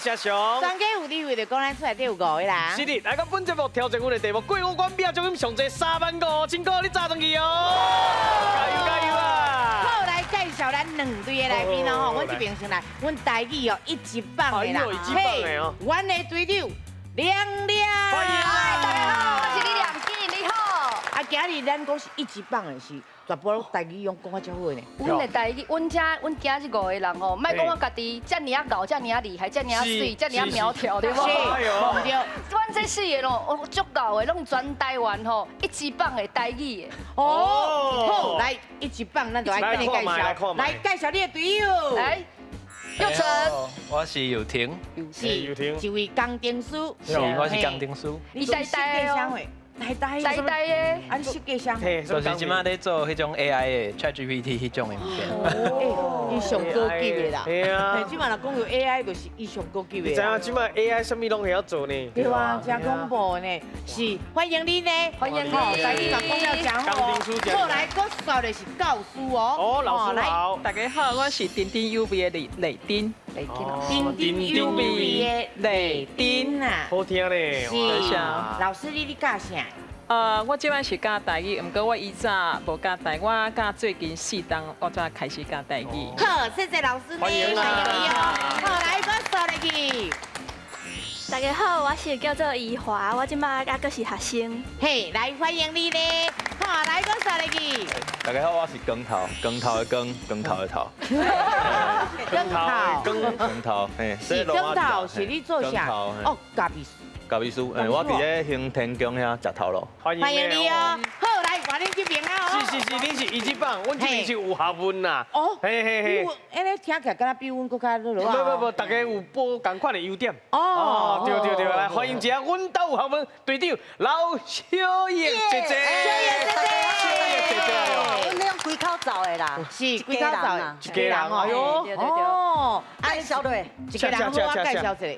是阿雄。全家有智慧就講咱厝內底有五个人。是的，來到本節目挑戰阮的題目，過五關拼獎金上濟3萬5，千哥你早轉去哦，加油加油啊！好，來介紹咱兩隊的來賓哦，吼，阮這邊先來，阮台語哦一級棒的啦，哎呦一級棒的哦，阮的隊長亮亮，歡迎。大家好，我是李良景，你好。啊，今日咱講是一級棒的是，全部攏台語攏講啊遮好呢。阮的台語，阮遮阮囝這五个人吼，莫講我家己遮爾仔𠢕，遮爾仔厲害，遮爾仔媠，遮爾仔苗條，對無？是，無對。阮這四个咯，足𠢕的，攏全台灣吼一級棒的台語的。哦，好，來一級棒，咱就來跟你介紹，來介紹你的隊友。來，佑成，我是佑廷，是一位工程師，是，我是工程師。你台台哦。台台台台的，啊，你設計啥？就是這馬咧做彼種 AI 的 ChatGPT 彼種的物件。欸，伊上高級的啦。對啊。這馬若講有 AI，就是伊上高級的。你知影這馬 AI 啥物攏會曉做呢？對啊，真恐怖呢。是，歡迎你呢。歡迎你。台語嘛講了真好哦。後來閣煞的是教師哦。哦，老師好。大家好，我是鼎鼎有味的李磊丁。磊丁。鼎鼎有味的磊丁啊。好聽呢。是。老師，你咧教啥？我這擺是教台語，毋過我以前無教台，我教最近四冬我才開始教台語。好，謝謝老師呢，歡迎你哦。好，來，閣煞落去。大家好，我是叫做怡華，我這擺猶閣是學生。嘿，來歡迎你呢。好，來閣煞落去。大家好，我是光頭，光頭的光，光頭的頭。光頭，光頭，嘿，是光頭，是你做啥？哦，咖啡師。咖啡師，我佇咧興天宮遐食頭路。歡迎你哦。好，來，換恁這邊啊。是是是，恁是一級棒，阮這邊是有學問啦。哦，嘿嘿嘿。按呢聽起來敢若比阮閣較落啊。不不不，大家有報仝款的優點。哦，對對對，來歡迎一下阮兜有學問隊長劉小葉姐姐。小葉姐姐，小葉姐姐。阮那種規口走的啦，是規口走的，一家人哦。對對對。哦，介紹落，一家人好，我介紹一下。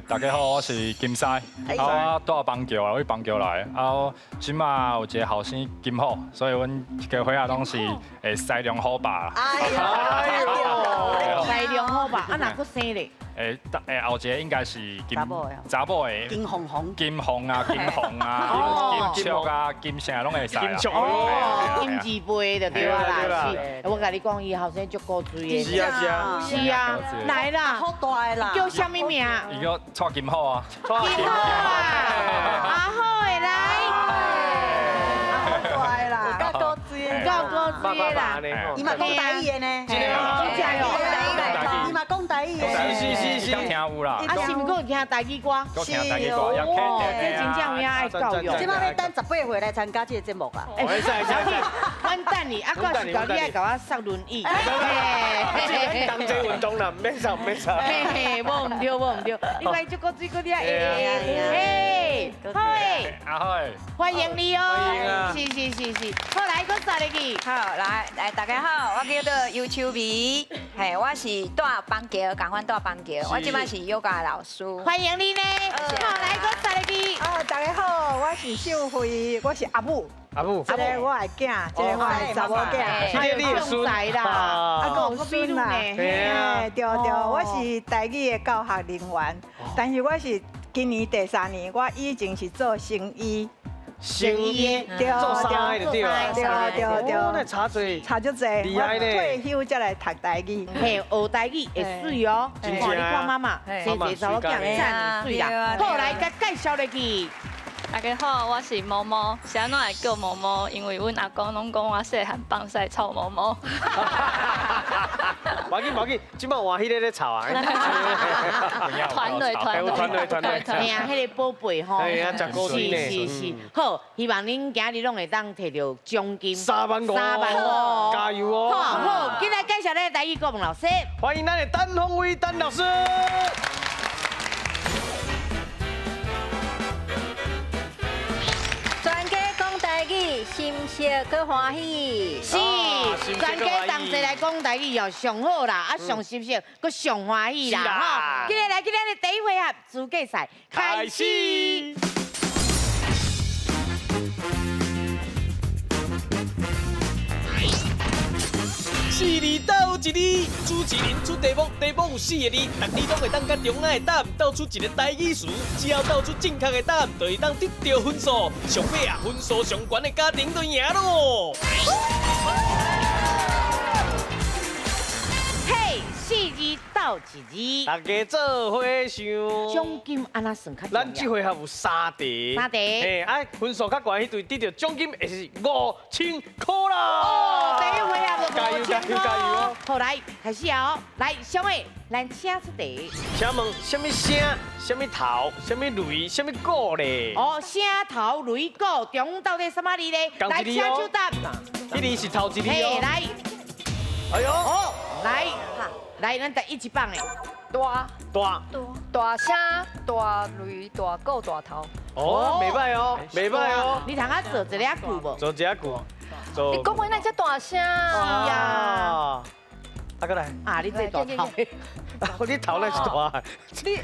大家好，我是金師，啊，我住板橋啊，我板橋來，啊，這馬有一个後生金虎，所以阮一家伙仔攏是西涼虎爸。哎喲，西涼虎爸，啊，若閣生咧？後一个應該是金查某的。金鳳鳳。金鳳啊，金鳳啊，金玉啊，金啥攏會使啊。哦，金字輩就對啊啦，是。我共你講，伊後生足古錐的。是啊是啊。是啊，來啦。好大的啦。叫啥物名？伊叫蔡金虎啊。蔡金虎啊。阿好的來。好大的啦。有夠古錐的。有夠古錐的啦。伊嘛講台語的呢。真正哦。伊嘛講台語的。是是是，聽有啦。啊，是毋閣有聽台語歌？閣聽台語歌，哦，這真正有影愛教育。這擺欲等18歲來參加這個節目啊。會使會使。阮等你，啊，到時候你愛共我送輪椅。嘿，同齊運動啦，毋免送，毋免送。嘿嘿，無毋對，無毋對。你看伊足古錐，閣遐會，好的，阿好，歡迎你哦。是是是是，好來，閣煞入去。好，來來，大家好，我叫做尤秋美，嘿，我是住板橋，仝款住板橋，我這擺是瑜伽老師。歡迎你呢。好，來，閣煞入去。哦，大家好，我是秀慧，我是阿母。阿母，這個我的囝，這個我的查某囝，這個你的孫啦，啊，閣有孫啦，嘿，對對，我是台語的教學人員，但是我是今年第三年，我以前是做生醫。生醫對做衫的對啊，對對對，那差濟，差足濟，厲害呢。退休才來讀台語，嘿，學台語會媠哦。你看媽媽，生一個查某囝，讚會媠啦。好，來，共介紹落去。大家好，我是毛毛，是按怎會叫毛毛？因為阮阿公攏講我細漢放屎臭毛毛。無要緊，無要緊，這擺換彼个咧臭啊。團隊團隊團隊團隊。嘿啊，彼個寶貝吼。嘿啊，真古錐呢。是是是，好，希望恁今日攏會當摕著獎金3萬5，3萬5，加油哦！好，好，今日介紹咱的台語國文老師，歡迎咱的陳鳳威陳老師。全家講台語，心色閣歡喜。是，全家同齊來講台語哦，上好啦，啊上心色，閣上歡喜啦，吼！今日來，今日的第一回合資格賽開始。四字鬥斗一字。主持人出题目，题目有四个字，逐字拢會當佮中間的答案鬥出一个台語詞，只要鬥出正確的答案，就會當得著分數。上尾啊，分數上懸的家庭就贏囉。嘿，四字鬥一字，大家做伙想。獎金按怎算較重要？咱這回合有三題。三題。嘿，啊，分數較懸彼隊得著獎金會是5000塊啦。哦，第一回合就5000塊。加油加油加油哦！好，來開始哦，來，小妹，咱請出題。請問啥物聲、啥物頭、啥物雷、啥物鼓咧？哦，聲頭雷鼓，中到底啥物字咧？來，請手答。彼字是頭一字哦。來。哎呦。哦，來。來，咱第一棒的。大大大聲、大雷、大鼓、大頭。哦，袂歹哦，袂歹哦。你通啊做一个句無？做一个句。做。你講話哪遮大聲？是啊。啊，閣來。啊，你這大頭。你頭哪是大？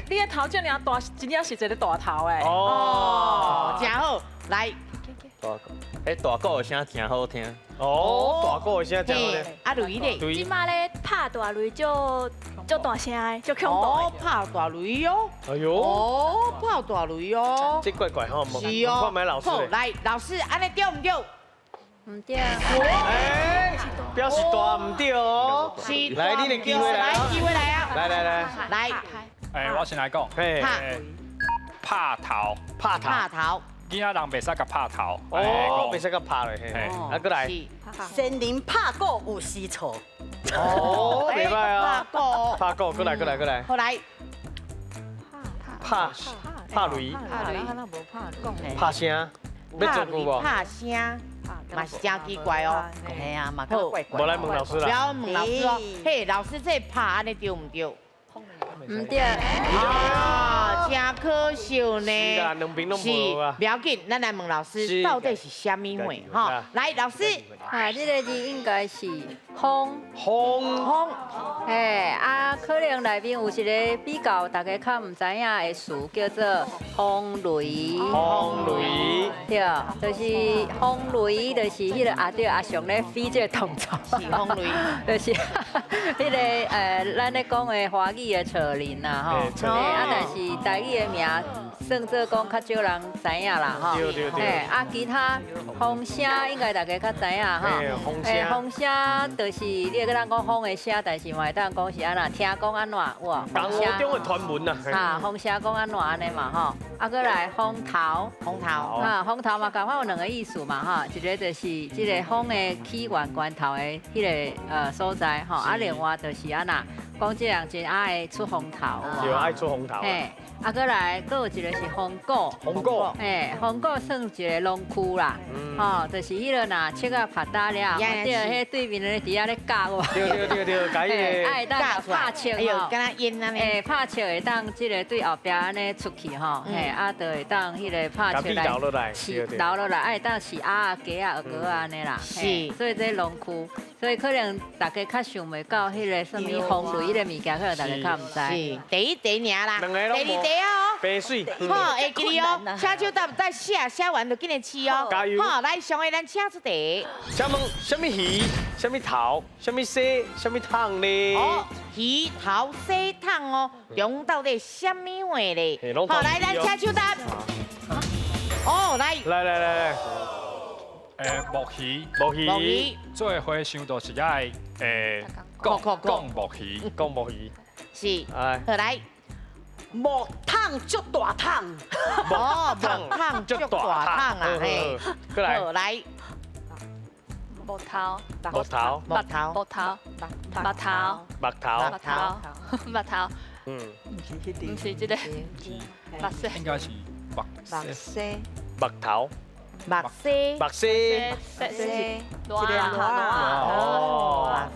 你的頭這爾大，真正是一个大頭的。哦，真好，來。大鼓，彼大鼓的聲真好聽。哦，大鼓的聲真好聽。啊，雷咧？這馬咧拍大雷就足大聲的，足恐怖的。哦，拍大雷哦。哎呦。哦，拍大雷哦。這怪怪吼，是哦。看覓老師。好，來，老師，按呢對毋對？毋對。哎，表示大毋對哦。是。來，你的機會來。來，機會來啊！來來來。來。哎，我先來講。嘿。拍頭。拍頭。拍頭。囡仔人袂使共拍頭。哦，袂使共拍落去。啊，閣來。仙人拍鼓有時錯。哦，袂歹啊。拍鼓。拍鼓，閣來，閣來，閣來。好來。拍拍雷。拍雷。拍聲。欲做句無？拍聲。嘛是真奇怪哦。嘿啊，嘛怪怪。無來問老師啦。不要問老師哦。嘿，老師這拍按呢對毋對？毋對。啊，真可惜呢。是啦，兩邊攏無啊。不要緊，咱來問老師，到底是啥物貨？吼，來，老師。啊，這个字應該是風。風。風。嘿，啊，可能內面有一个比較大家較毋知影的詞，叫做風雷。風雷。對，就是風雷，就是彼个阿對阿雄咧飛這个動作。是風雷。就是彼个咱咧講的華語的扯鈴啦，吼。啊，但是台語的名算做講較少人知影啦，吼。對對對。啊，其他風聲應該大家較知影吼。風聲。風聲就是你會閣人講風的聲，但是嘛會當講是按怎，聽講按怎有無？江湖中的傳聞啊。啊，風聲講按怎按呢嘛吼。啊，閣來風頭。風頭。啊，風頭嘛，共款有兩个意思嘛吼，一个就是這个風的起源源頭的彼个所在吼，啊，另外就是按怎講這人真愛出風頭。對，愛出風頭。嘿，啊，閣來，閣有一个是風鼓。風鼓。嘿，風鼓算一个農區啦，吼，就是彼个若切仔拍打了，對，彼對面的佇遐咧教我。對對對對，共彼个。愛當拍笑吼，敢若煙按呢。嘿，拍笑會當這个對後壁按呢出去吼，嘿，啊，就會當彼个拍笑來飼留落來，愛當飼鴨仔、雞仔、鵝仔按呢啦。是。所以這農區，所以可能大家較想袂到彼个啥物風雷彼个物件，可能大家較毋知。是。第一題爾啦，第二題啊哦。白水。好，會記得哦，請手答再寫，寫完就緊來試哦。加油。好，來上個咱請出題。請問啥物魚、啥物頭、啥物西、啥物桶咧？哦，魚頭西桶哦，中到底啥物話咧？好，來咱請手答。哦，來。來來來來。木魚，木魚，做和尚就是愛講講木魚，講木魚。是。好來。木桶足大桶。哦，木桶足大桶啊，嘿。過來。好來。木頭。木頭。木頭。木頭。木頭。木頭。木頭。木頭。嗯。毋是這个。木西。應該是木木西。木頭。木西。木西。西。哦。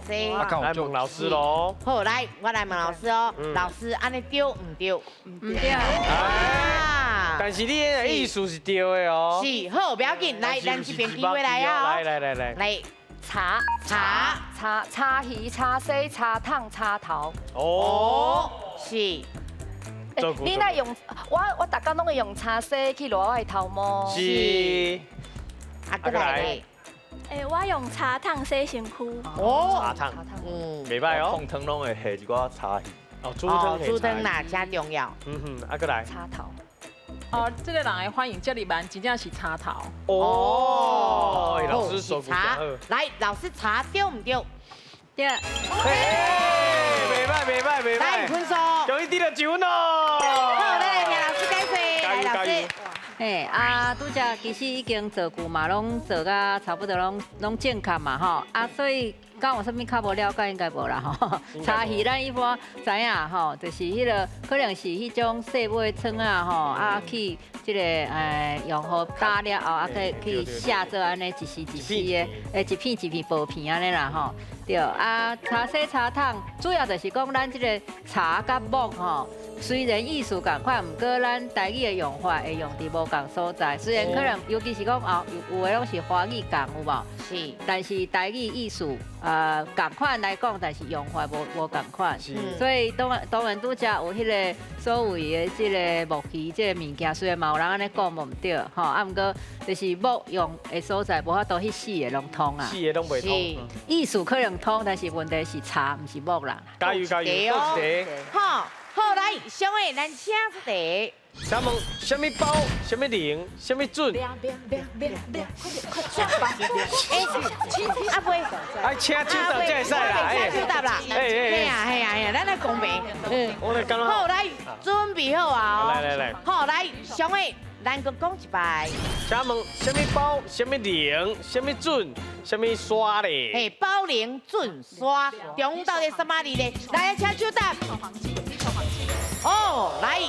木西。來問老師囉。好，來，我來問老師哦。老師，按呢對毋對？毋對。啊。但是你的意思是對的哦。是，好，不要緊，來，咱這邊機會來啊。來來來來。來，茶茶茶茶魚茶西茶桶茶頭。哦。是。你若用我逐工攏會用茶洗去捋我的頭毛。是。啊，閣來咧。欸，我用茶桶洗身躯。哦，茶桶，袂歹哦。控汤拢会下一寡茶叶。哦，煮汤，煮汤啦，真重要。嗯哼，啊，阁来。插头。哦，这个人的反应这么慢，真正是插头。哦，老师说茶，来，老师查对毋对？对。袂歹，袂歹，袂歹。来，分数。终于得到一分咯。好，来来，听老师解说，来老师。嘿，啊，拄则其实已经造句嘛，拢做甲差不多，拢正确嘛，吼。啊，所以敢有啥物较无了解，应该无啦，吼。柴鱼咱一般知影吼，就是彼个可能是彼种细尾蛏仔吼，啊去这个用予打了后，啊去下做按呢一丝一丝的，一片一片薄片按呢啦吼。对，啊，茶洗茶桶主要就是讲咱这个茶佮木吼。虽然意思仝款，毋过咱台语的用法会用伫无仝所在。虽然可能，尤其是讲哦，有的拢是华语仝有无？是。但是台语意思仝款来讲，但是用法无仝款。所以当然拄才有彼个所谓的这个木鱼这个物件，虽然嘛有人按呢讲无毋对，吼，啊，毋过就是木用的所在无法度彼四个拢通啊。四个拢袂通。意思可能通，但是问题是茶，毋是木啦。加油加油，多一个。好。好，来，小伟，咱请出题。请问，啥物包，啥物灵，啥物准？快点，快点！哎，阿伯，哎，请手答才会使啦，请手答啦。哎哎，嘿啊嘿啊，咱来公平。嗯，我来讲。好，来，准备好啊！来来来。好，来，小伟，咱阁讲一摆。请问，啥物包，啥物灵，啥物准，啥物沙咧？嘿，包灵准沙，中到底什么字咧？来，请手答。哦，来，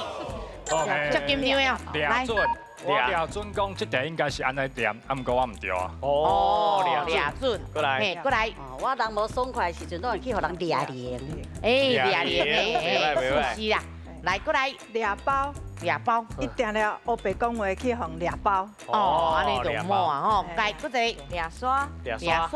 足紧张呀！掠准，我掠准讲，这题应该是按呢念，啊，毋过我毋对啊。哦，掠准，过来，嘿，过来。我人无爽快的时阵，拢会去予人掠铃。哎，掠铃，哎，是啦。来，过来，掠包，掠包，一定了，乌白讲话去予掠包。哦，按呢就无啊吼。来，阁一个掠沙，掠沙。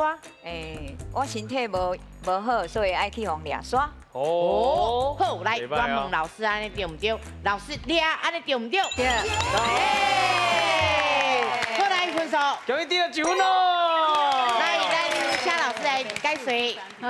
哎，我身体无好，所以爱去予掠沙。哦，好，来，我问老师按呢对毋对？老师，掠按呢对毋对？对。过来分数。终于得到一分咯。来，咱请老师来解说。好，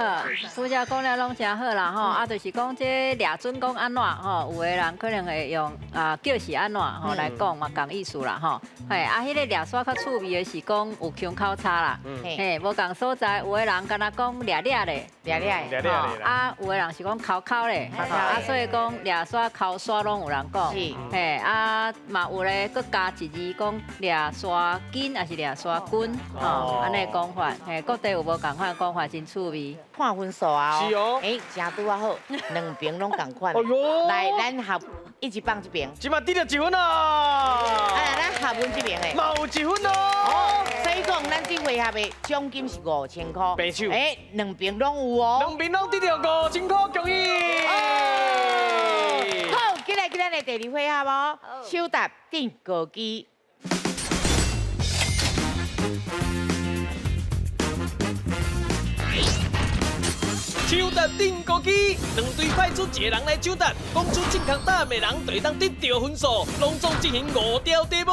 拄才讲了拢真好啦吼，啊，就是讲这掠准讲按怎吼，有的人可能会用啊叫是按怎吼来讲嘛，仝意思啦吼。嘿，啊，彼个掠沙较趣味的是讲有腔口差啦，嘿，无仝所在，有的人敢若讲掠掠咧，掠掠掠啊，有的人是讲抠抠咧，啊，所以讲掠沙抠沙拢有人讲，嘿，啊，嘛有咧阁加一字讲掠沙筋，抑是掠沙筋，吼，按呢讲法，嘿，各地有无仝款讲法，真趣味。看分数啊！是哦，哎，真拄仔好，两边拢仝款。哎哟，来，咱合一直放这边。这马得到一分啊！啊，咱合阮这边的。嘛有一分哦。哦，所以讲咱这回合的奖金是5000块。白手。哎，两边拢有哦。两边拢得到5000块，恭喜！好，进来，进来的第二回合哦，手搭顶高机。抢答顶高机，两队派出一个人来抢答，讲出正确答案的人就会当得到分数。拢总进行5条题目。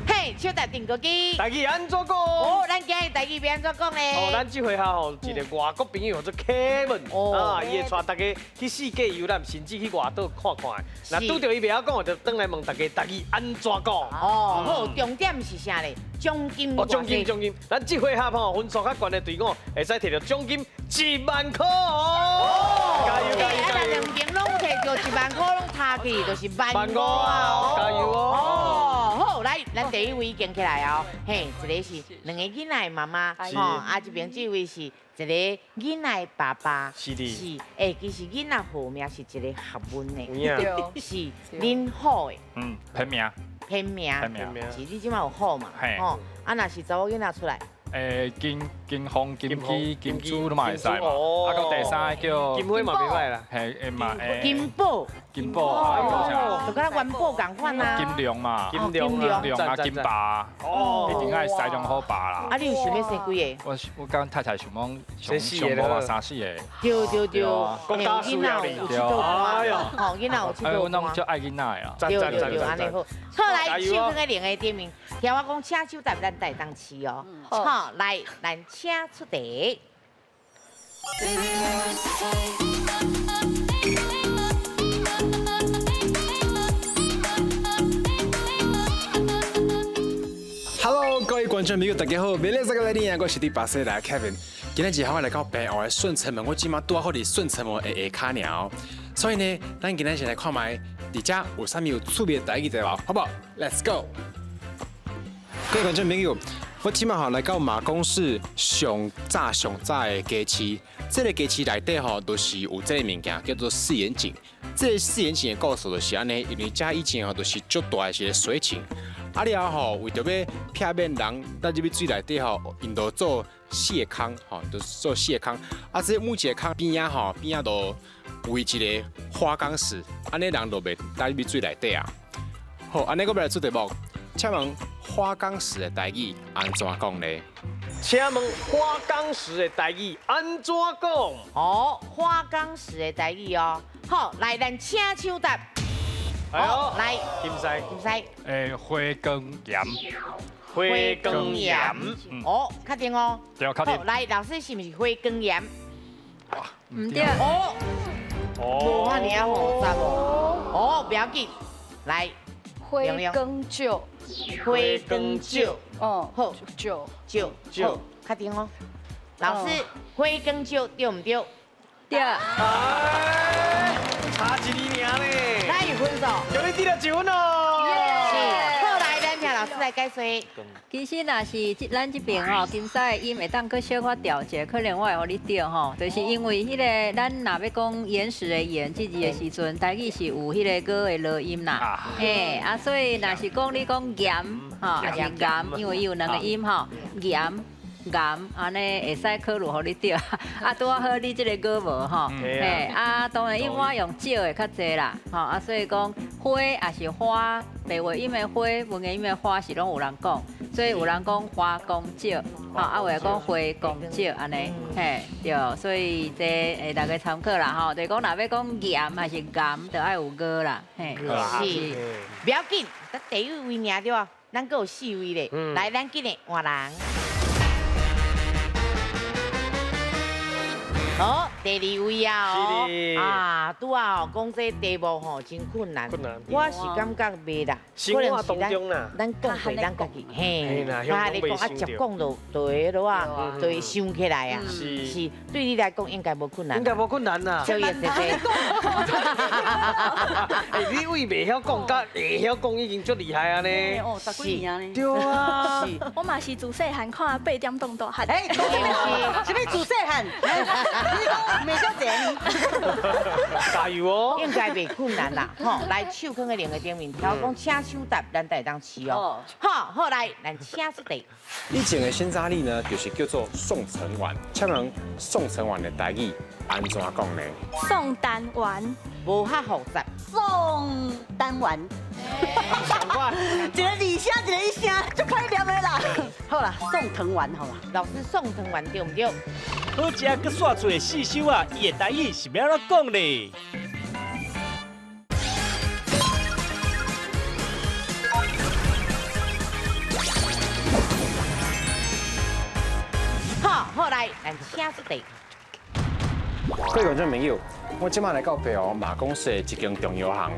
嘿，抢答顶高机。台语按怎讲？哦，咱今日台语欲按怎讲呢？哦，咱这回合吼，一个外国朋友叫做凯文，啊，伊会带大家去世界游览，甚至去外岛看看。那拄著伊袂晓讲，就转来问大家台语按怎讲？哦，好，重点是啥咧？奖金。哦，奖金奖金，咱这回合吼分数较悬的队伍，会使摕到奖金1万块哦！加油加油加油！两边拢摕到1万块，拢摊起就是1.5万啊！加油哦！哦，好，来，咱第一位站起来哦，嘿，一个是两个囡仔的妈妈，吼，啊，这边这位是一个囡仔的爸爸，是的，是，欸，其实囡仔号名是一个学问的，是恁好的，嗯，片名。片名，是你这马有好嘛？吼，啊，若是查某囡仔出来，欸，金金凤、金鸡、金珠都嘛会使嘛。啊，阁第三个叫金花嘛袂歹啦。嘿，嘛金宝。金寶啊，就敢若元寶仝款啊。金龍嘛，金龍金龍啊，金爸，哦，一定愛西中好爸啦。啊，你有想欲生幾个？我佮太太想講上上無嘛三四個。對對對，有囡仔有佚佗伴，吼，囡仔有佚佗伴。阮攏足愛囡仔的啊。對對對，按呢好。好來，手囥佇另一頂面，聽我講，請手答咱才會當試哦。好，來，咱請出題。 Hello，各位觀眾朋友，大家好！明日這個來年，我是佇巴西來 Kevin。今日我來到平湖的順成門，我這馬拄好佇順成門的下跤爾。所以呢，咱今日先來看覓，佇遮有啥物有趣味的代誌在無？好無？Let's go！各位觀眾朋友，我這馬吼來到馬公市上早上早的街市，這个街市內底吼，就是有這个物件叫做四眼井。這个四眼井的故事就是按呢，因為遮以前吼就是足大的一个水井。啊了後吼，為著欲避免人落入去水內底吼，𪜶就做四个空吼，就做四个空。啊，這每一个空邊仔吼，邊仔就圍一个花崗石，按呢人就袂落入去水內底啊。好，按呢閣欲來出題目，請問花崗石的台語按怎講呢？請問花崗石的台語按怎講？哦，花崗石的台語哦。好，來，咱請手答。好，來，金西，金西。花崗岩。花崗岩。哦，確定哦。對，確定。來，老師是毋是花崗岩？毋對。哦。無遐爾仔複雜哦。哦，不要緊，來。花崗石。花崗石。哦，好。石。石。好，確定哦。老師，花崗石對毋對？對。差一厘爾呢。哪有分數？叫你得了一分哦。是，好來，咱聽老師來解說。其實若是這咱這邊吼，金沙的音會當閣小可調節，可能我會予你著吼，就是因為彼个咱若欲講岩石的岩這字的時陣，台語是有彼个語的濁音啦，嘿，啊，所以若是講你講岩吼，抑是岩，因為伊有兩个音吼，岩。岩按呢會使考慮予你著，啊拄仔好你這个語無吼，嘿，啊當然一般用石的較濟啦，吼啊所以講花也是花，白話音的花，文言音的花是攏有人講，所以有人講花公石，吼啊有的講花公石按呢，嘿對，所以這會大家參考啦吼，就是講若欲講岩還是岩，就愛有語啦，嘿，是，不要緊，咱第一位爾對無？咱閣有四位咧，來，咱緊來換人。好，第二位啊，哦，啊，拄仔哦，講這題目吼真困難，我是感覺袂啦，可能是咱講過咱家己，嘿，啊，你講啊，接講就就會落啊，就會想起來啊，是，對你來講應該無困難，應該無困難啦。小葉姐姐，欸，你為袂曉講，佮會曉講已經足厲害啊呢。哦，十幾年呢。對啊。我嘛是自細漢看八點檔大漢。欸，啥物自細漢？你講袂曉錢。加油哦！應該袂困難啦，吼！來，手囥佇另个頂面，聽我講，請手答，咱才會當試哦。好，好來，咱請出題。以前的鮮渣粒呢，就是叫做宋城丸。請問宋城丸的台語按怎講呢？宋丹丸，無較複雜。宋丹丸。一个二聲，一个一聲，足歹念的啦。好啦，宋藤丸好啦。老師，宋藤丸對毋對？好食閣煞出的四首啊，伊的台語是欲按怎講咧？好，好來，咱請出題。各位觀眾朋友，我這馬來到平湖馬公市的一間中藥行。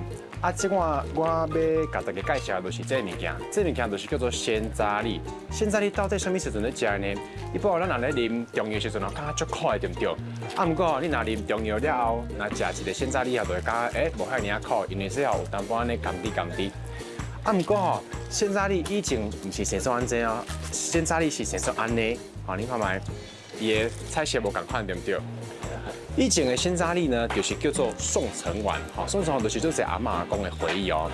啊，這款我欲共大家介紹的就是這个物件，這个物件就是叫做鮮渣粒。鮮渣粒到底啥物時陣咧食的呢？一般咱若咧啉中藥時陣，感覺足苦的，對毋對？啊，毋過你若啉中藥了後，若食一个鮮渣粒後，就會感覺無遐爾仔苦，因為這有淡薄仔咧甘甜甘甜。啊，毋過吼，鮮渣粒以前毋是生做按呢哦，鮮渣粒是生做按呢。吼，你看覓，伊的彩色無仝款，對毋對？以前的鮮渣粒呢，就是叫做宋城丸，吼，宋城丸就是做這阿嬤阿公的回憶哦。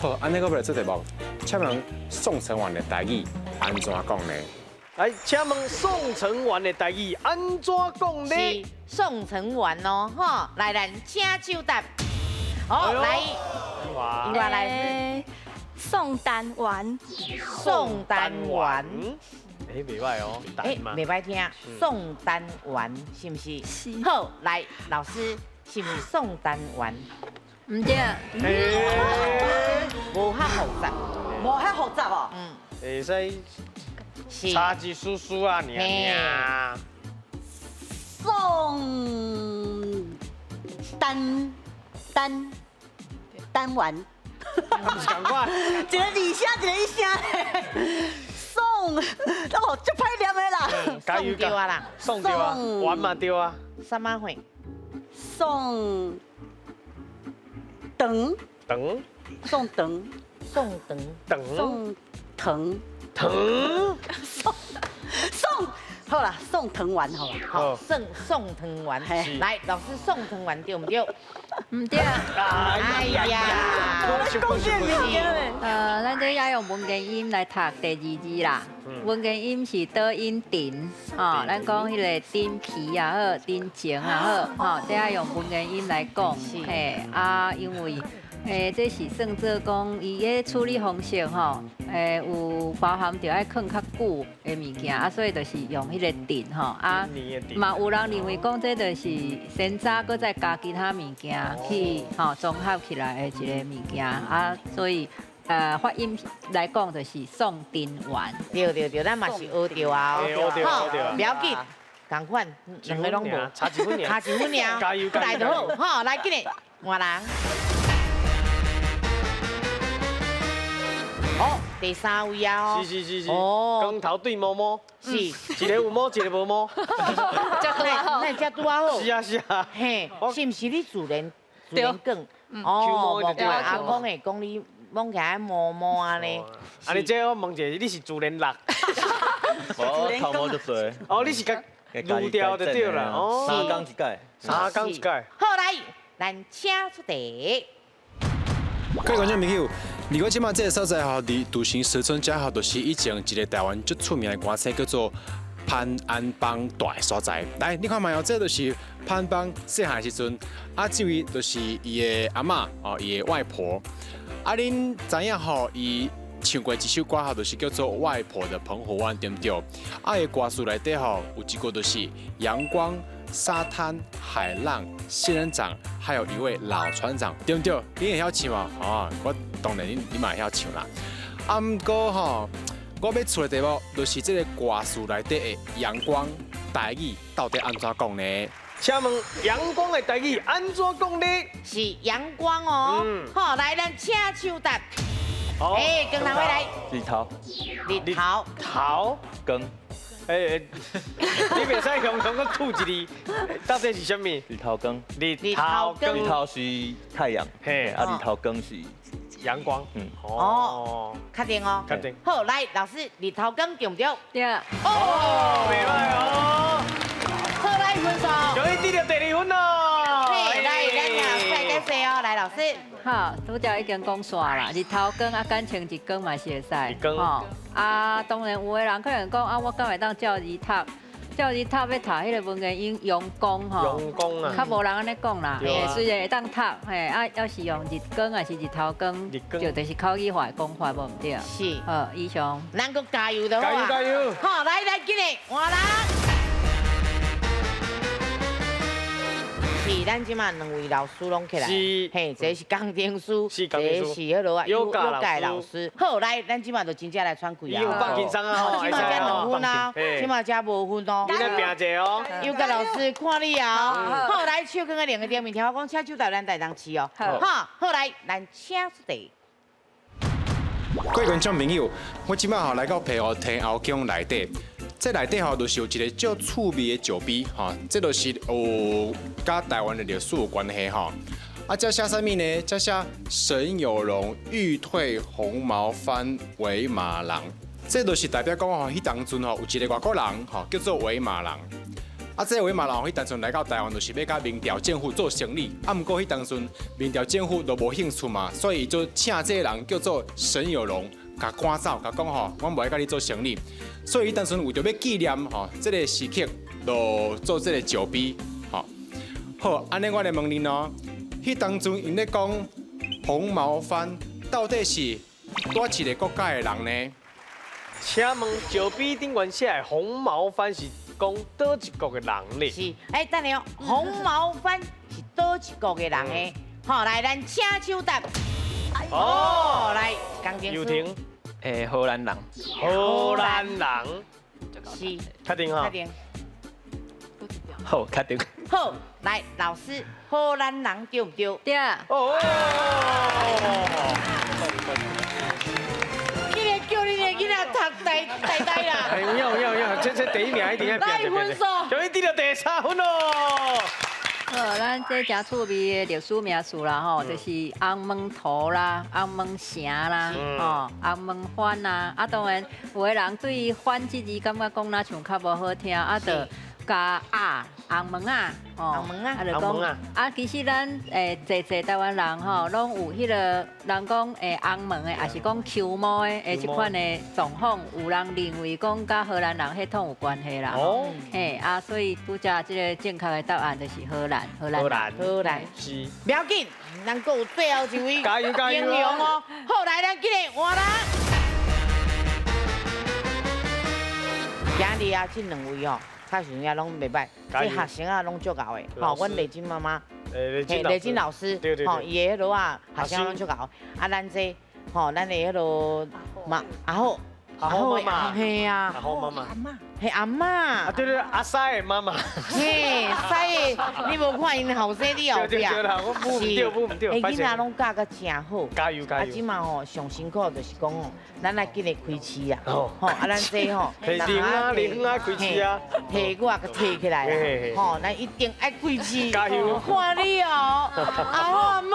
好，按呢閣欲來做題目，請問宋城丸的台語按怎講呢？來，請問宋城丸的台語按怎講呢？是宋城丸哦，吼，來，咱請手答。好，來，伊話來。宋丹丸，宋丹丸。哎，袂䆀哦，哎，袂䆀聽，宋丹丸是毋是？是。好，來，老師，是毋是宋丹丸？毋對。無遐複雜，無遐複雜哦。嗯。會使差一絲絲啊，爾爾。宋丹丹丹丸，毋是仝款，一个二聲，一個一聲。宋，哦，足歹念的啦。宋對啊啦，宋對啊，丸嘛對啊。啥物貨？宋長長，宋長，宋長，長，宋藤藤，宋宋，好啦，宋藤丸好啦，好，宋宋藤丸，來，老師宋藤丸對毋對？毋對。哎呀，講這個物件咧。咱這愛用文言音來讀第二字啦。文言音是倒音陳，吼，咱講彼个陳皮也好，陳情也好，吼，這愛用文言音來講，嘿，啊，因為。這是算做講，伊的處理方式吼，有包含著愛囥較久的物件，啊，所以就是用彼个陳吼，啊，嘛有人認為講這就是山楂，閣再加其他物件去吼綜合起來的一个物件，啊，所以發音來講就是宋陳丸。對對對，咱嘛是學著啊，好，不要緊，仝款，兩个攏無，差一分爾，差一分爾，加油加油，來就好，吼，來緊來換人。哦，第三位啊！是是是是，哦，光頭對毛毛，是，一个有毛，一个無毛。那這拄仔好。是啊是啊。嘿，是毋是你自然自然講？哦，無怪阿公會講你摸起來毛毛按呢。啊，你這我問一下，你是自然綠？我頭毛就濟。哦，你是共擼掉就對啦。哦，三工一改。三工一改。好，來，咱請出題。各位觀眾朋友，如果這馬這个所在吼，佇稻城石村遮吼，就是以前一个台灣足出名的歌星叫做潘安邦蹛的所在。來，你看覓哦，這就是潘邦細漢的時陣，啊，這位就是伊的阿嬤哦，伊的外婆。啊，恁知影吼，伊唱過一首歌吼，就是叫做《外婆的澎湖灣》，對毋對？啊，伊歌詞內底吼有一句就是陽光、沙灘、海浪、仙人掌，還有一位老船長，對毋對？你會曉唱無？哦，我當然你嘛會曉唱啦。啊，毋過吼，我欲出的題目就是這个歌詞內底的陽光台語到底按怎講呢？請問陽光的台語按怎講呢？是陽光哦。好，來，咱請搶答。哎，跟哪位來？日頭。日頭。頭。光。哎，你袂使雄雄閣吐一字，到底是啥物？日頭光。日頭光。日頭是太陽，嘿，啊，日頭光是陽光。嗯。哦，確定哦。確定。好，來，老師，日頭光對毋對？對。哦，袂䆀哦。好，來分數。終於得著第二分咯。嘿，來，咱來快點說哦，來，老師。好，拄才已經講煞啦，日頭光啊，簡稱日光嘛是會使。日光。吼，啊，當然有的人可能講啊，我敢會當照字讀，照字讀欲讀彼个文言音陽光吼。陽光啊。較無人按呢講啦，嘿，雖然會當讀，嘿，啊，猶是用日光還是日頭光，就是口語化的講法，無毋對。是。好，以上。咱閣加油就好啊。加油加油。好，來來，緊來，換人。是，咱這馬兩位老師攏起來，嘿，這是工程師，這是彼落啊，瑜伽老師。好，來，咱這馬就真正來喘氣啊。有放輕鬆啊，這馬才兩分啊，這馬才無分哦。你來拼一下哦。瑜伽老師看你啊。好，來，手囥佇兩个頂面，聽我講，請手到咱台東市哦。好，好來，咱請出題。各位觀眾朋友，我這馬吼來到澎湖天后宮內底。這內底吼，就是有一个足趣味的石碑，吼，這就是有佮台灣的歷史有關係吼。啊，這寫啥物呢？這寫沈有容欲退紅毛番維馬郎，這就是代表講吼，彼當陣吼有一个外國人吼，叫做維馬郎。啊，這個維馬郎彼當陣來到台灣，就是欲佮明朝政府做生意。啊，毋過彼當陣明朝政府都無興趣嘛，所以伊就請這个人叫做沈有容。共趕走，共講吼，阮無愛佮你做生意，所以彼當陣為著欲紀念吼，這个時刻，就做這个石碑，吼。好，按呢我來問恁哦，彼当阵𪜶咧讲红毛番，到底是佗一个国家的人呢？请问石碑顶悬写的红毛番是讲佗一国的人咧？是，哎，等下哦，红毛番是佗一国的人的？好，来，咱请手答。哦，来，工程师。游婷。诶，荷兰人。荷兰人。是。确定哈？确定。好，确定。好，来，老师，荷兰人对毋对？对。哦。你咧叫你的囡仔读台台大啦。哎，有影有影有影，这第一名一定爱拼来分数，终于得到第三分咯。好，咱这诚趣味的历史名词啦，吼，就是红门涂啦、红门城啦、吼、红门番啦。啊，当然有的人对于“番”这字感觉讲若像较无好听，啊，就加鸭红门仔，吼，红门仔啊，就讲啊，其实咱济济台湾人吼，拢有彼个人讲红毛的，抑是讲丘毛的这款的状况，有人认为讲佮荷兰人血统有关系啦。哦，嘿啊，所以拄才这个正确的答案就是荷兰，荷兰，荷兰，荷兰是。不要紧，咱阁有最后一位加油加油英雄哦。好，来，咱今日换人。今日啊，这两位哦，较像也拢袂歹，这学生啊拢足𠢕的。吼，阮丽珍妈妈，丽珍老师，吼，伊的彼落啊，学生拢足𠢕。啊，咱这，吼，咱的彼落妈阿好，阿好妈妈，嘿啊，阿好妈妈，嘿阿嬷，啊对对，阿西的妈妈，嘿，西的，你无看𪜶后生你后壁，对对啦，我舞毋对舞毋对，欸，囡仔拢教甲真好，加油加油！啊，这马吼上辛苦就是讲吼，咱来紧来开市啊，吼，啊咱这吼，提零啊零啊开市啊，提我给提起来啦，吼，咱一定爱开市，加油！看你哦，阿好阿嬷，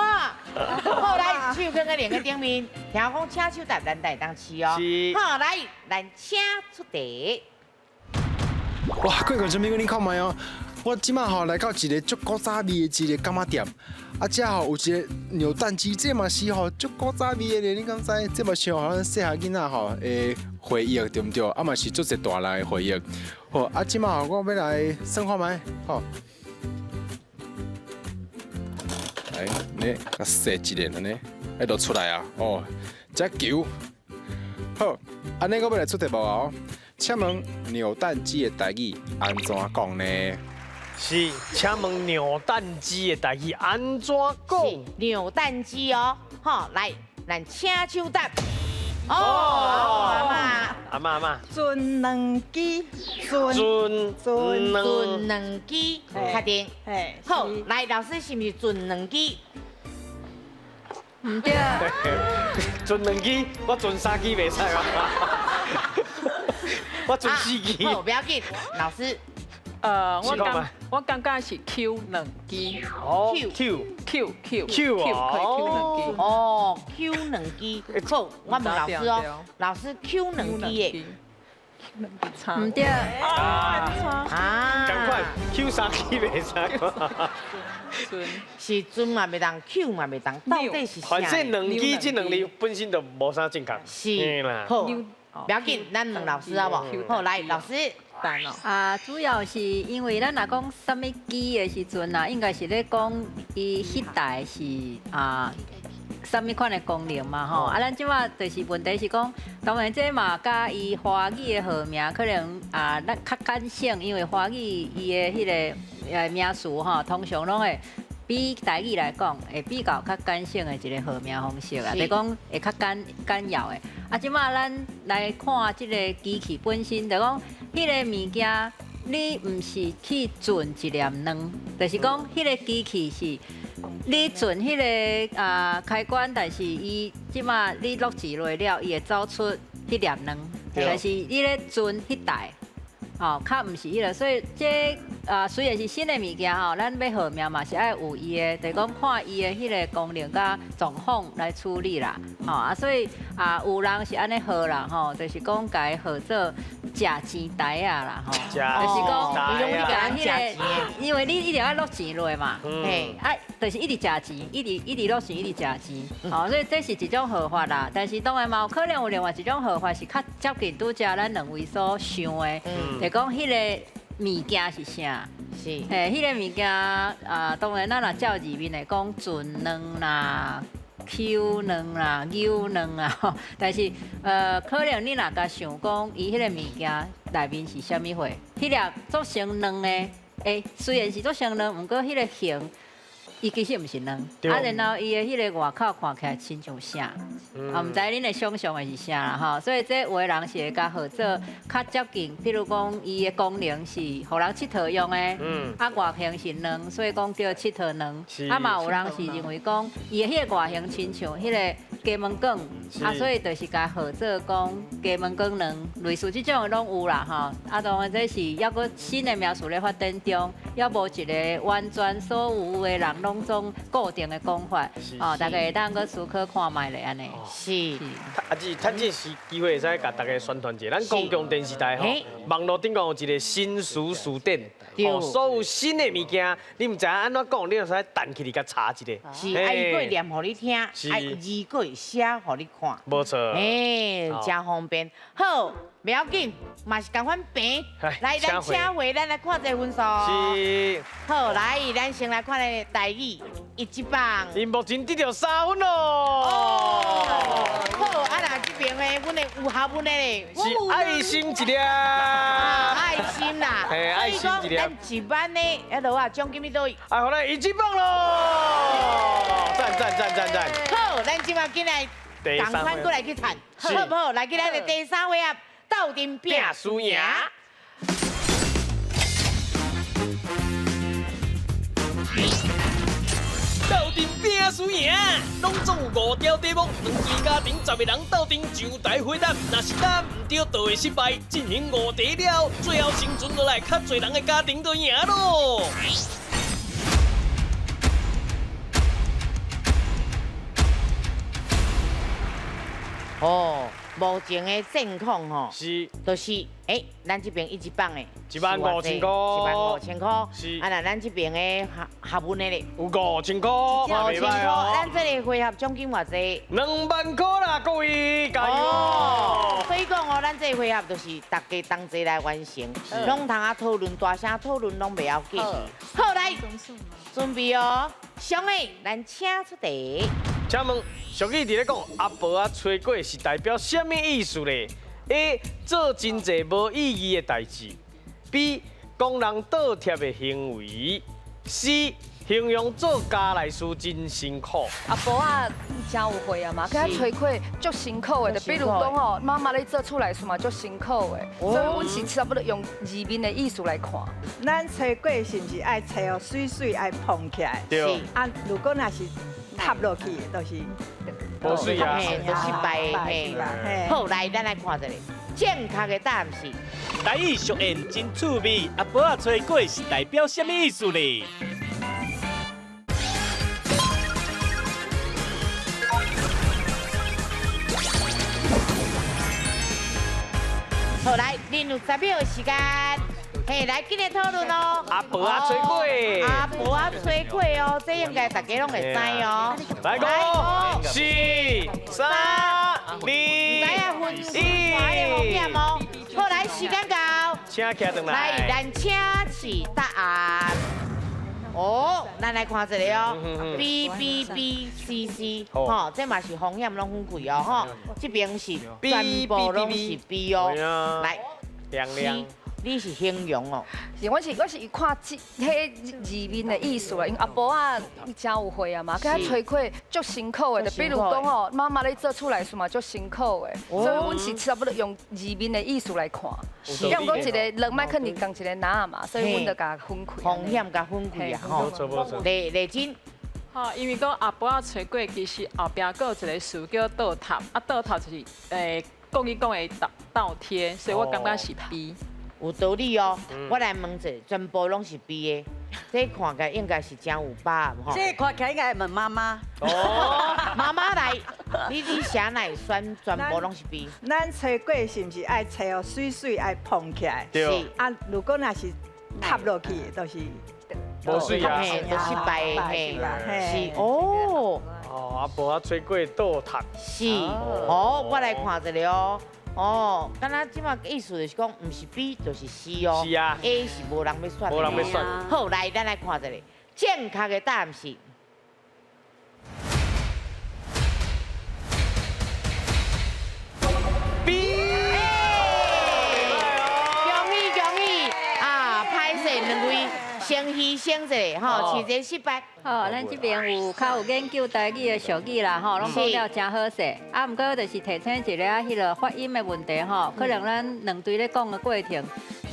好来，手放在两个顶面，听讲请手答，咱会当试哦，好来，咱请出题。哇，各位观众朋友，恁看觅哦，我这马吼来到一个足古早味的一个柑仔店，啊，遮吼有一个扭蛋机，这嘛是吼足古早味的咧，你敢知？这嘛是吼咱细汉囡仔吼的回忆，对毋对？啊嘛是足济大人的回忆。好，啊，这马吼我欲来算看觅，好。来，你较细一点按呢，会落出来啊，哦，这球。好，按呢我欲来出题目哦。请问扭蛋机的台语按怎讲呢？是，请问扭蛋机的台语按怎讲？扭蛋机哦，好，来，咱请手答。哦，阿嬷，阿嬷阿嬷。存两支，存存存两支，确定。好，来，老师是毋是存两支？毋对。存两支，我存三支袂使吗？我存四支。好，不要紧，老师。我感觉是 Q 两支。哦，Q Q Q Q 可以 Q 两支。哦，Q 两支。好，我问老师哦，老师 Q 两支的。毋对。啊。赶快 Q 三支袂使。是存嘛袂当，Q 嘛袂当，到底是啥？反正两支这两字本身就无啥正确。是。好。不要紧，咱问老师好无？好，来，老师。啊，主要是因为咱若讲啥物机的时阵啊，应该是咧讲伊彼台是啊，啥物款的功能嘛吼。啊，咱这马就是问题是讲，当然这嘛佮伊华语的号名可能啊，咱较简省，因为华语伊的彼个名词吼，通常拢会比台语来讲，会比较较简省的一个号名方式啊，就是讲会较简简要的。啊，这马咱来看这个机器本身，就讲彼个物件，你毋是去存一粒卵，就是讲彼个机器是你存彼个啊开关，但是伊这马你落钱落了，伊会走出彼粒卵，但是你咧存彼台。哦，较毋是彼个，所以这啊虽然是新的物件吼，咱欲号名嘛是爱有伊的，就是讲看伊的彼个功能佮状况来处理啦。吼啊，所以啊有人是按呢号啦，吼，就是讲共伊号做食钱台仔啦，吼，就是讲你共彼个，因为你一定爱落钱落嘛，嘿，啊，就是一直食钱，一直一直落钱，一直食钱，吼，所以这是一种号法啦。但是当然嘛有可能有另外一种号法是较接近拄才咱两位所想的。讲彼个物件是啥？是。嘿，彼个物件啊，当然咱若照字面来讲，纯卵啦、Q 卵啦、牛卵啊，吼，但是可能你若共想讲，伊彼个物件内面是啥物货？彼粒做成卵的，欸，虽然是做成卵，毋过彼个形，伊其实毋是卵，啊，然后伊的彼个外口看起来亲像啥，啊，毋知恁的想象的是啥啦吼，所以这有的人是会共号做较接近，譬如讲伊的功能是予人𨑨迌用的，啊外形是卵，所以讲叫𨑨迌卵，啊嘛有人是认为讲伊的彼个外形亲像彼个鸡毛卷，啊，所以就是共号做讲鸡毛卷卵，类似这种的拢有啦吼，啊当然这是犹阁新的名词咧发展中，犹无一个完全所有的人拢总固定的讲法，哦，大家会当阁思考看觅咧按呢。是。啊，这趁这时机会会使共大家宣传一下，咱公共电视台吼，网路顶头有一个新词词典，哦，所有新的物件，你毋知影按怎讲，你就使弹起来共查一下。是，啊，伊阁会念予你听，啊，字阁会写予你看。无错。嘿，真方便。好，袂要紧，嘛是仝款平。来，咱请回，咱来看这个分数。是。好，来，咱先来看咱的台语一级棒。𪜶目前得著3分咯。好，啊，那这边的，阮的有学问的咧。是爱心一粒。爱心啦。嘿，爱心一粒。咱一班的，彼落啊，奖金伫佗位？啊，予咱一级棒咯！赞赞赞赞赞。好，咱这马进来，仝款过来去谈，好毋好？来，去咱的第三回合，斗阵拼输赢。斗阵拼输赢，拢总有5条题目，两队家庭10个人斗阵上台回答，若是答毋对，就会失败。进行5题了，最后生存落来较济人的家庭就赢咯。哦，目前的战况吼，是，就是欸，咱这边一级棒的15000块，15000块，是。啊，那咱这边的学问的咧，有5000块， 5000块，咱这个回合奖金偌济？2万块啦，各位加油哦！所以讲哦，咱这个回合就是大家同齐来完成，拢通啊讨论，大声讨论拢袂要紧。好，来，准备哦，上的咱请出题。请问俗语伫咧讲，阿婆仔炊粿是代表啥物意思咧？A. 做真济无意义的代志。B. 讲人倒贴的行为。C. 形容做家内事真辛苦。阿婆仔真有慧啊嘛，佮炊粿足辛苦的，就比如讲吼，妈妈咧做厝内事嘛足辛苦的，所以阮是差不多用字面的意思来看。咱炊粿是毋是爱炊哦，水水爱膨起来？对。啊，如果若是塌落去，就是无水啊，就失败的嘿。好，来，咱来看一下正确的答案是。台语俗谚真趣味，阿婆仔炊粿是代表啥物意思咧？好，来，恁有10秒的时间。嘿，来，紧来讨论哦。阿婆仔炊粿。阿婆仔炊粿哦，这应该大家拢会知哦。来，5、4、3、2、1。风险哦。好，来，时间到。请徛转来。来，咱请示答案。哦，咱来看一下哦。B B B C C，吼，这嘛是风险拢分开哦，吼。这边是全部拢是 B 哦。来，亮亮。你是形容哦？是，我是看这彼字面的意思啦，因为阿婆仔真有慧啊嘛，佮炊粿足辛苦的，就比如讲吼，妈妈咧做厝内事嘛足辛苦的，所以阮是差不多用字面的意思来看。要毋讲一个卵莫囥伫仝一个篮仔嘛，所以阮就共分开。风险共分开啊，吼。丽丽珍。吼，因为讲阿婆仔炊粿，其实后壁阁有一个词叫倒塌，啊倒塌就是国语讲的倒贴，所以我感觉是 B。有道理哦，我来问者，全部拢是 B 的，这看起来应该是真有把握吼。这看起来应该问妈妈。哦，妈妈来，你啥来选全部拢是 B？咱炊粿是毋是爱炊哦，水水爱膨起来？对。啊，如果若是塌落去，就是无水啊，就失败的嘿。是哦。哦，阿婆仔炊粿倒塌。是。哦，我来看一下哦。哦，敢若這馬意思就是講，毋是 B 就是 C 哦。是啊。 A 是無人欲選。無人欲選。好，來，咱來看一下，正確的答案是。 B。恭喜恭喜！啊，歹勢兩位先犧牲一下，吼，試一個失敗。吼，咱這邊有較有研究台語的俗語啦，吼，攏講了誠好勢。啊，毋過就是提醒一下彼个發音的問題吼，可能咱兩對咧講的過程，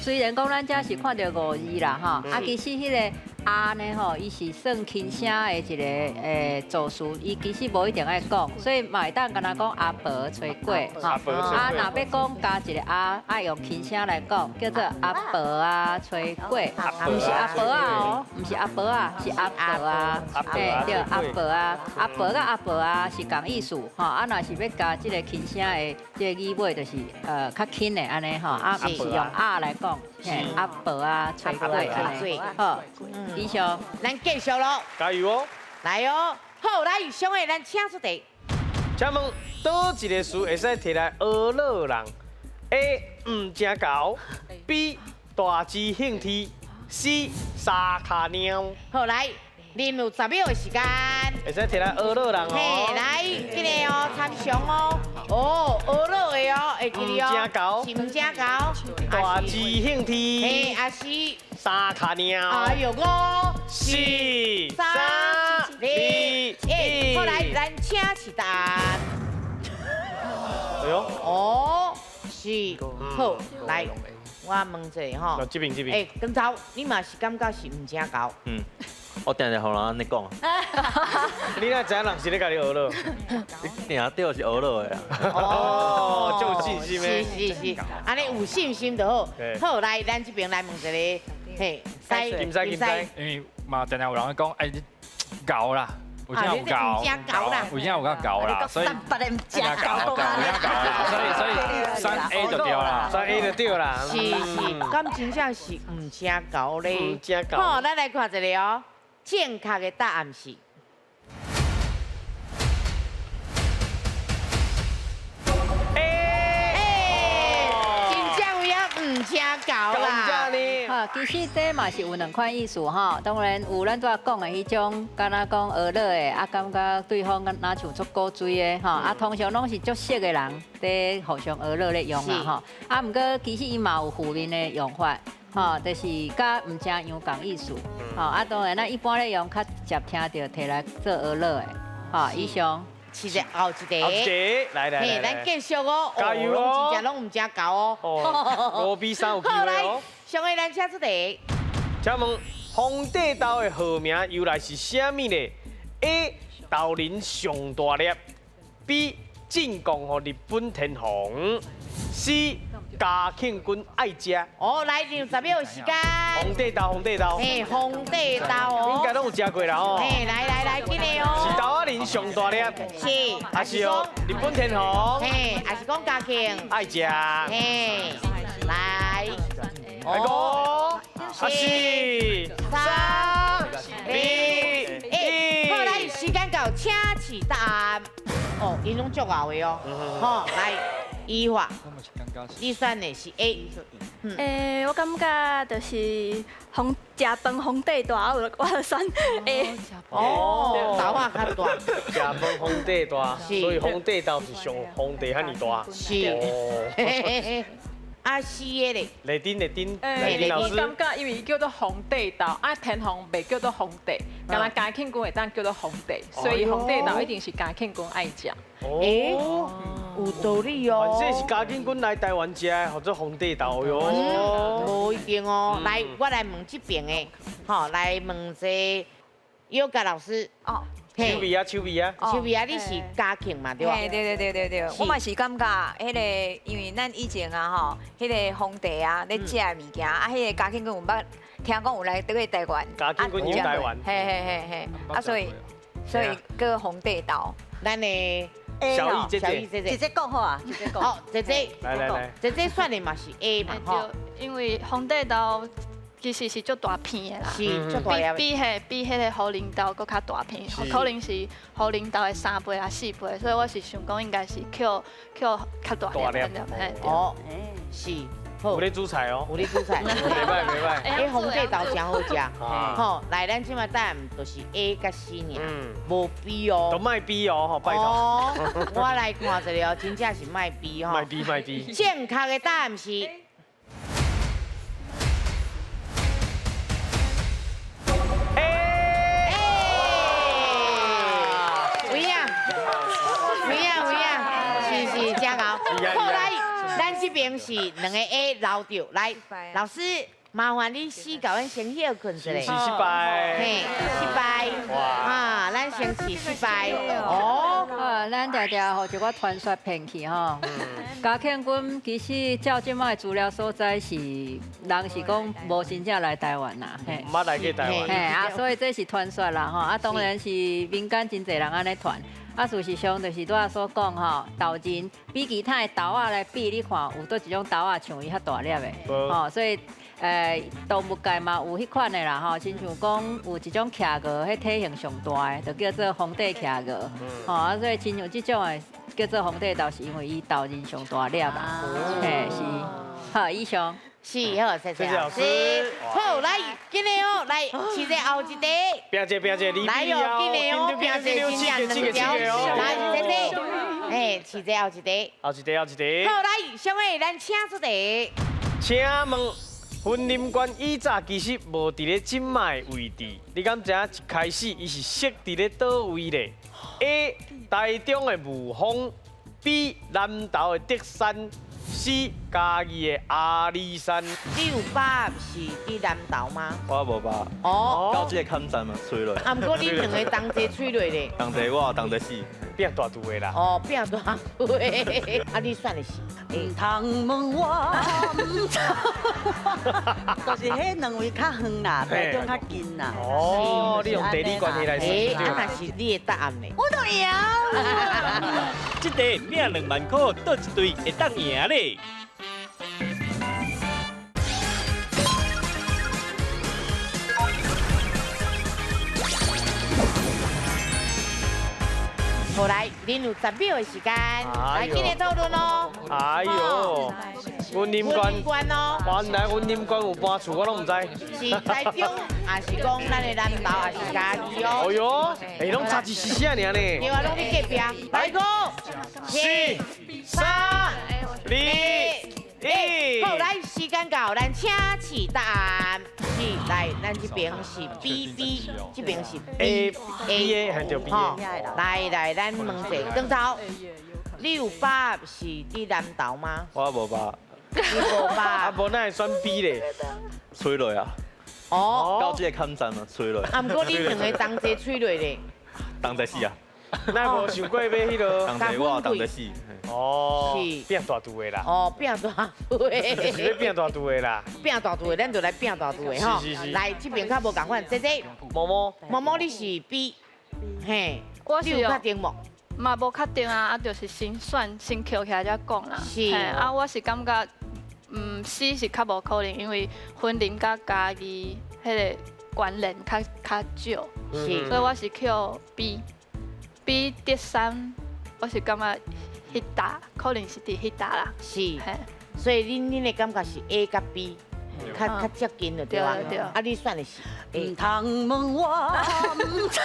雖然講咱這是看著五字啦，吼，啊，其實彼个啊呢吼，伊是算輕聲的一个助詞，伊其實無一定愛講，所以嘛會當敢若講阿婆炊粿，吼，啊，若欲講加一個啊，愛用輕聲來講，叫做阿婆啊炊粿，毋是阿婆啊哦，毋是阿婆啊，是阿婆啊，嘿，對，阿婆啊，阿婆佮阿婆啊是仝意思，吼，啊，若是欲加這个輕聲的這个語尾，就是較輕的按呢吼，啊，毋是用啊來講，嘿，阿婆啊炊粿按呢，好。以上，咱繼續囉，加油哦！來哦，好，來，上個咱請出題。請問佗一个詞會使提來呵咾人？A 毋誠𠢕，B 大支興天，C 三跤貓。好，來，恁有10秒的時間。會使提來呵咾人哦。嘿，來，這个哦，參詳哦。哦，呵咾的哦，會記得哦。毋誠𠢕，是毋誠𠢕。大支興天。嘿，抑是。三跤貓。哎呦，5、4、3、2、1，好，來，咱請示答案。哎呦。哦，是，好，來，我問一下吼。這邊這邊。欸，光頭，你嘛是感覺是毋誠𠢕？嗯，我定定予人按呢講。你哪知影人是咧共你呵咾？你定著是呵咾的啊。哦，足有信心的。是是是，按呢有信心就好。好，來，咱這邊來問一个。嘿，金西金西，因為嘛，定定有人講，哎，你𠢕啦，有影有𠢕，有影有較𠢕啦，所以，誠𠢕啦，所以3A 就對啦，3A 就對啦。是是，敢真正是毋誠𠢕咧？毋誠𠢕。好，咱來看一下哦，正確的答案是。毋誠𠢕啦！哈，其實這嘛是有兩款意思吼。當然有咱拄仔講的彼種，敢若講呵咾的，啊，感覺對方敢若像足古錐的吼。啊，通常攏是足熟的人佇互相呵咾咧用啦吼。啊，毋過其實伊嘛有負面的用法，吼，就是佮毋誠樣仝意思。吼，啊，當然咱一般咧用較直接聽著提來做呵咾的，吼，以上。是一後一個，後一個，來來來，咱繼續哦，加油哦，攏真正攏毋誠𠢕哦。5比3有機會哦。上个咱請出題。請問皇帝豆的號名由來是啥物呢？A. 豆仁上大粒，B. 進貢予日本天皇，C. 嘉慶君愛食。哦，來，你有10秒時間。皇帝豆，皇帝豆。嘿，皇帝豆哦。應該攏有食過啦哦。嘿，來來來，緊的哦。是豆仔仁上大粒。是。還是哦，日本天皇。嘿，還是講嘉慶。愛食。嘿，來。來五、四、3、2、1。好，來，時間到，請示答案。哦，𪜶攏足𠢕的哦。好，來。依華，你選的是 A。欸，我感覺就是皇食飯皇帝大，我就選 A。哦，豆仔較大。食飯皇帝大，所以皇帝豆是上皇帝遐爾大。是。啊，四个咧。麗珍，麗珍，麗珍老師。我感覺因為伊叫做皇帝豆，啊天皇袂叫做皇帝，敢若嘉慶君會當叫做皇帝，所以皇帝豆一定是嘉慶君愛食。欸，有道理哦。反正是嘉慶君來台灣食的，號做皇帝豆喲。無一定哦。來，我來問這邊的，吼，來問這尤佳老師。哦。手尾啊，手尾啊。手尾啊，你是嘉慶嘛，對吧？對對對對對，我嘛是感覺，彼个，因為咱以前啊吼，彼个皇帝啊咧食的物件，啊，彼个嘉慶君有捌聽講有來佇過台灣。嘉慶君遊台灣。嘿嘿嘿嘿，啊所以叫皇帝豆。咱的小藝姐姐，姐姐講好啊，姐姐講。好，姐姐，來來來，姐姐選的嘛是 A 嘛，吼。因為皇帝豆。其实是足大片的啦，是足大粒的。比彼个虎奶豆阁较大片，可能是虎奶豆的3倍啊4倍，所以我是想讲应该是扣扣较大粒的，嘿。哦，是。有咧煮菜哦，有咧煮菜，袂歹袂歹。哎，红帝豆真好食，吼，来，咱这马答案就是 A 佮 C 尔，无 B 哦。都莫 B 哦，吼，拜托。哦，我来看一下哦，真正是莫 B 吼。莫 B 莫 B。正确的答案是。有影，有影，有影，是是真𠢕。好来，咱这边是两个 A 留著，来，老师麻烦你先共阮先歇睏一下。试失败。嘿，失败。哇。啊，咱先试失败。哦。啊，咱定定予一寡传说骗去吼。嘉庆君其实照这摆的资料所在是，人是讲无真正来台湾啦，嘿。毋捌来过台湾。嘿啊，所以这是传说啦吼，啊，当然是民间真济人按呢传。啊，事实上就是拄仔所讲吼，豆人比其他的豆仔来比，你看有佗一种豆仔像伊较大粒的，吼，所以动物界嘛有彼款的啦吼，亲像讲有一种企鹅，彼体型上大的，就叫做皇帝企鹅，吼啊，所以亲像这种的叫做皇帝豆，是因为伊豆仁上大粒啦，嘿是，好，以上。是好，谢谢老师。好，来，今日哦，来，试者后一题。拼者拼者，来哦，今日哦，拼者真正两条。来，谢谢。哎，试者后一题。后一题，后一题。好，来，小妹，咱请出题。请问，云林县以早其实无伫咧这摆的位置，你敢知影一开始伊是设伫咧佗位咧？A. 台中的雾峰，B. 南投的竹山。C 嘉义的阿里山。你有把握是伫南投吗？我无把握。哦。到这个坎站嘛，吹落。啊，毋过你两个同齐吹落咧。同齐我同齐死。变大肚的啦。哦，变大肚的。啊，你选的是？毋通问我，毋知。就是彼两位较远啦，台中较近啦。哦，你用地理关系来算。哎，啊，若是你的答案呢？我都赢。这题领2万块，倒一队会当赢咧。好来，恁有10秒的时间，来进来讨论哦。哎呦，云林县哦，原来云林县有搬厝，我拢毋知。是台中，还是讲咱的南投，还是嘉义哦？哎呦，哎，拢差一丝丝尔呢。对啊，拢伫隔壁。来五、四、3、2、1。好，来时间到，咱请起答案。是，来，咱这边是 B B，这边是 A A 还对 B A。来来，咱问者，邓超，你有把握是伫南投吗？我无把握。你无把握？啊，无哪会选 B 咧？吹落啊！哦。到这个坎站嘛，吹落。啊，毋过你两个同齐吹落咧。同齐死啊！那无想过欲彼落？同齐我同齐死。哦，是变大肚的啦。哦，变大肚的。是欲变大肚的啦。变大肚的，咱就来变大肚的吼。是是是。来，这边较无仝款，姐姐。毛毛。毛毛，你是 B，嘿，我是你有确定无？嘛无确定啊，啊，就是先选先捡起来才讲啦。是。啊，我是感觉，C 是较无可能，因为云林佮嘉义彼个关联较少。是。所以我是捡 B。B 竹山，我是感觉彼搭可能是伫彼搭啦。是，所以恁的感觉是 A 佮 B，较接近了对吧？对。啊，你选的是 A。毋通问我，毋知。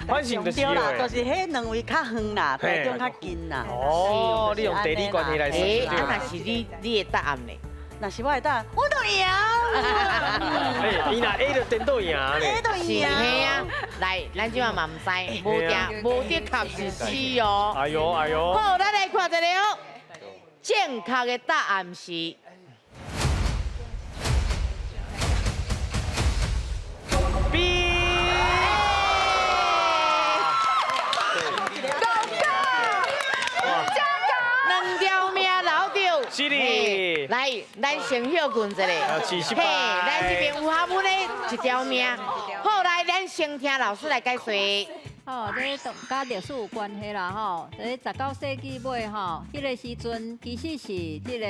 反正就是对啦，就是彼两位较远啦，台中较近啦。哦，你用地理关系来算。哎，啊，若是你的答案呢？若是我的答案，我都赢。哎，伊若 A 就颠倒赢咧。 A 就赢。是啊，来，咱这嘛嘛毋知，无定无的确是 C 哦。哎呦哎呦。好，咱来看一下哦，正确的答案是 B。两条命留著。是的。来，咱先歇睏一下。嘿，咱这边有哈姆的一条命。好，来，咱先听老师来解说。吼，这都佮历史有关系啦吼。这19世纪尾吼，彼个时阵其实是这个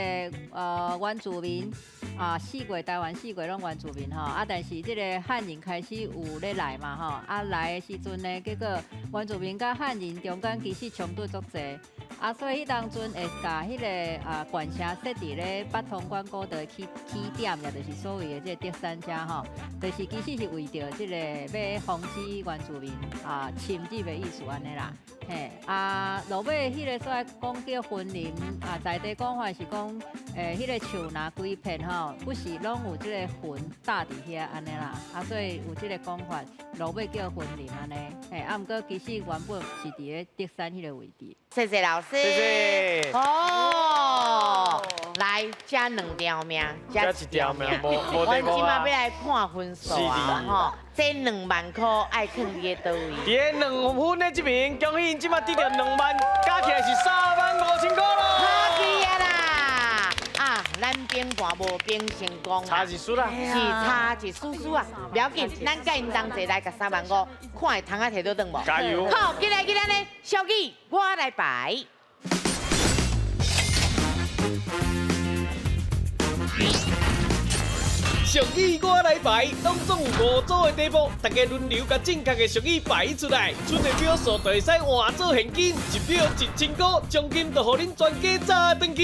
原住民啊，四界台湾四界拢原住民吼。啊，但是这个汉人开始有咧来嘛吼。啊，来的时阵呢，结果原住民佮汉人中间其实冲突足济。啊，所以彼当阵会共彼个啊县城设伫咧八通关古道起起点，也就是所谓的这个竹山遮吼，就是其实是为著这个欲防止原住民啊侵入的意思按呢啦。嘿，啊，落尾彼个所在讲叫云林啊，在地讲法是讲，彼个树若规片吼，不是拢有这个云搭伫遐按呢啦，啊，所以有这个讲法，落尾叫云林按呢。嘿，啊，毋过其实原本是伫咧竹山彼个位置。谢谢老师。谢谢。哦，来加两条命，加一条命，无无阮这马欲来看分数啊，吼，这2万块爱囥伫咧佗位？伫咧2分的这边，恭喜𪜶这马得著2万，加起来是3万5千块咯。好去啊啦！啊，咱变盘无变成功，差一丝啦，是差一丝丝啊，不要紧，咱佮𪜶同齐来共3万5，看会通仔提倒转无？加油！好，进来进来呢，小记我来排。俗语我来排，当中有5组的题目，大家轮流共正确的俗语排出来，出的秒数就会使换做现金，1秒1000块，奖金就予恁全家炸转去。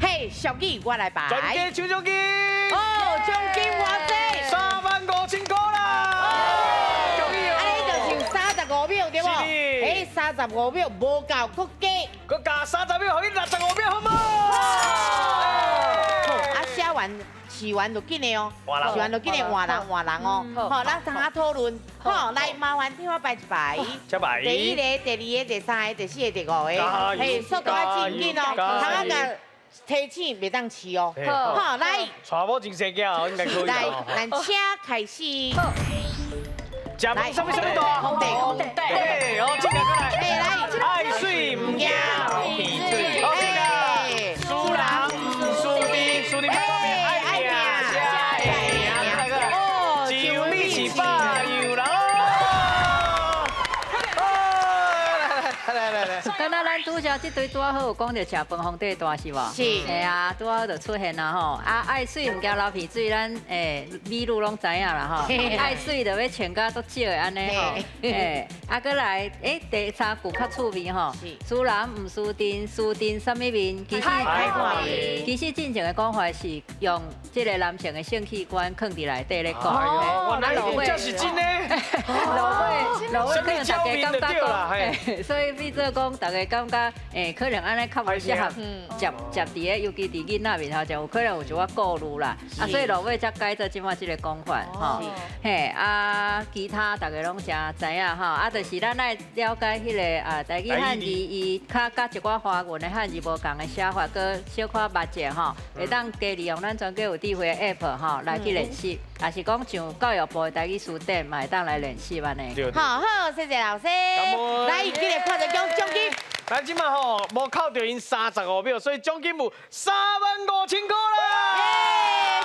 嘿，俗语我来排，全家抢奖金！哦，奖金偌济？3万5千块啦！恭喜哦！按呢就剩35秒对无？哎，35秒无够，阁加。阁加30秒，予你65秒，好无？啊，写完、试完就紧的哦，试完就紧的换人换人哦。好，咱通仔讨论。好，来麻烦替我排一排。排。第一个、第二个、第三个、第四个、第五个。嘿，速度爱真紧哦，通仔共提醒袂当迟哦。好，来。娶某真生囝哦，应该可以。来，咱请开始。食饭啥物啥物大？皇帝，对，好，这个过来。来，爱媠毋惊流鼻水。好，这个。输人毋输阵，输阵莫讲名，爱拼才会赢。来过来。一米是百样人。来来来来。敢若咱拄才这堆拄仔好有讲著食饭皇帝大是无？是。嘿啊，拄仔好就出现啊吼。啊，爱媠毋惊流鼻水，咱美女拢知影啦吼。爱媠就欲穿甲足少的按呢吼。啊，阁来，第三句较趣味吼。输人毋输阵，输阵啥物面？其实，其实真正的讲法是用这个男性的性器官囥伫内底咧讲。哦，原来这是真的。落尾，落尾可能大家感觉讲，所以变做讲，大家感觉，可能按呢较无适合接接伫咧，尤其伫囡仔面头前，有可能有一寡顾虑啦。啊，所以落尾才改做这马这个讲法，吼。嘿，啊，其他大家拢诚知影吼。啊，就是咱爱了解彼个啊，台语汉字，伊较佮一寡华文的汉字无仝的写法，阁小可捌者吼，会当加利用咱全家有智慧的 App 吼来去练习，也是讲上教育部的台语词典嘛会当来练习按呢。好好，谢谢老师。来，今日看著奖奖金。咱这马吼无扣著𪜶35秒，所以奖金有3万5千块啦！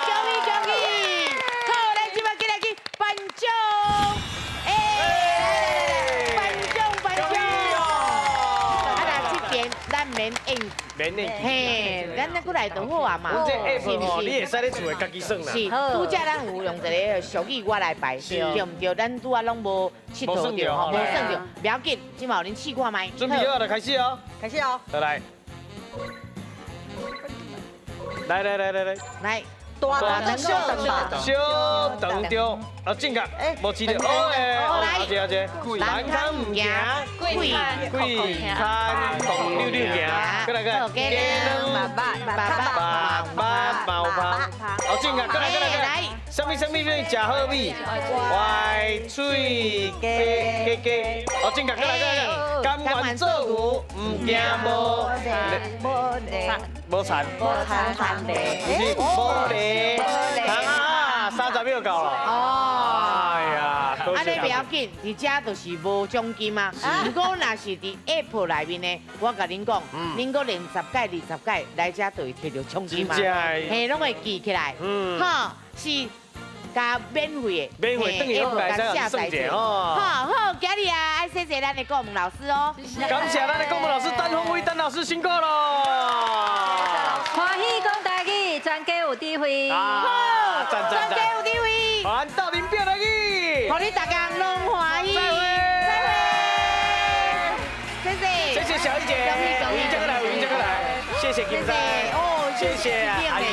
恭喜恭喜！好，咱这马进来去颁奖。哎，来来来，颁奖颁奖！啊，那这边咱免应，免应。嘿，咱那过来就好啊嘛。这 app 吼，你会使咧厝内家己耍啦。是，拄才咱有用一个俗语我来排，对毋对？咱拄仔拢无𨑨迌著，吼，无算著，不要紧，这马予恁试看觅。准备好就开始哦，开始哦。再来，来来来来来，来。大肠小肠吧，小肠对，啊正确，无记得，哦哎，阿姐阿姐，人康毋行，鬼牵狂溜溜行，过来过来，鸡卵肉肉肉毛芳，哦正确，过来过来过来，啥物啥物物食好米，歪喙鸡鸡鸡，哦正确，过来过来，甘愿做牛，毋惊无无田，无田田地，不是无地，啊，30秒到了。哦。哎呀，按呢袂要緊，佇遮就是無獎金啊。毋過若是佇 App 內面呢，我共恁講，恁閣練十擺、20擺來遮就會摕著獎金啊。嘿，攏會記起來。吼，是。共免費的，免費，等於攏會使下載者哦。好好，今日啊，愛謝謝咱的顧問老師哦。感謝咱的顧問老師陳鳳威陳老師辛苦咯。歡喜講台語，全家有智慧。好，讚讚全家有智慧。咱鬥陣拼台語，予你逐家攏歡喜。再會。謝謝。謝謝小儀姐，有英再過來，有英再過來，謝謝金生，哦，謝謝阿姨。